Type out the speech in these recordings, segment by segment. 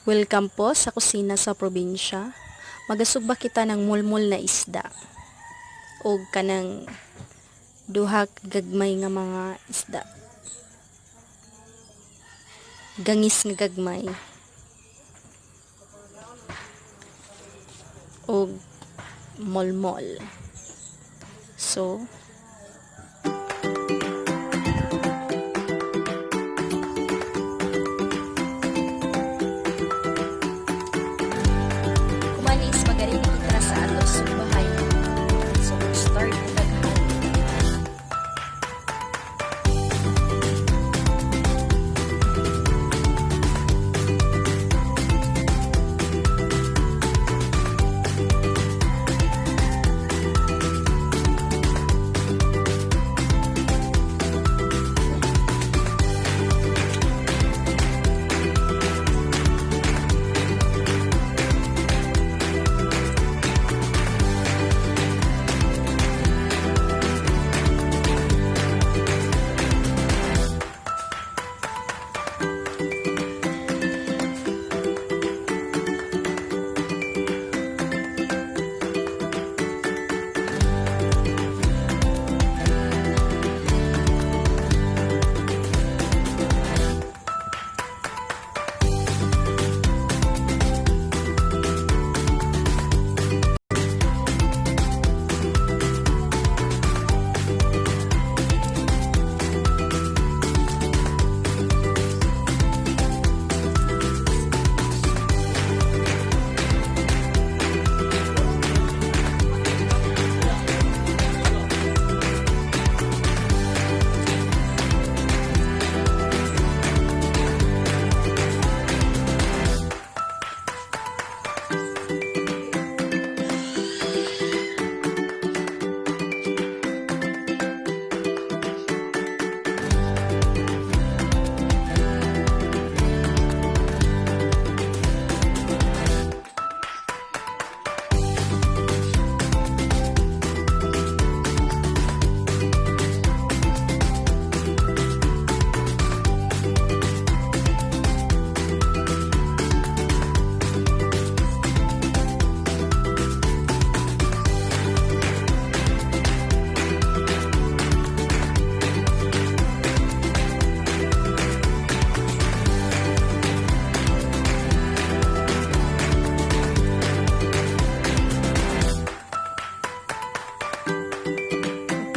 Welcome po sa Kusina sa Probinsya. Magasugba kita ng mulmol na isda o kanang duha ka gagmay nga mga isda. Gangis nga gagmay. Og molmol. So, kumanis magaling kita sa atong sugbahay. So, start na daghan.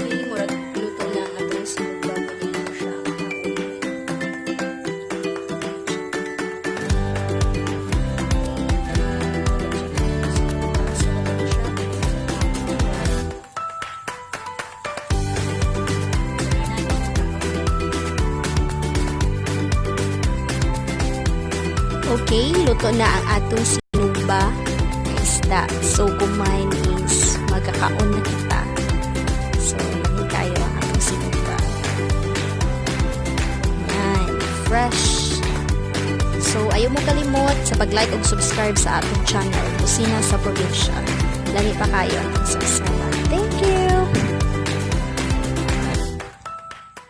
Okay, murag luto na ang atong sinugba. Pwede na siya kaon. Okay, luto na ang atong sinugba na isda. So, kumain is magkakaon na kita. So, lami kayo ang atong sinugba. Yan, fresh. So, ayaw mo kalimot sa pag-like ug subscribe sa atong channel, Kusina sa Probinsya. Lami pa kayo atong sawsawan. Thank you!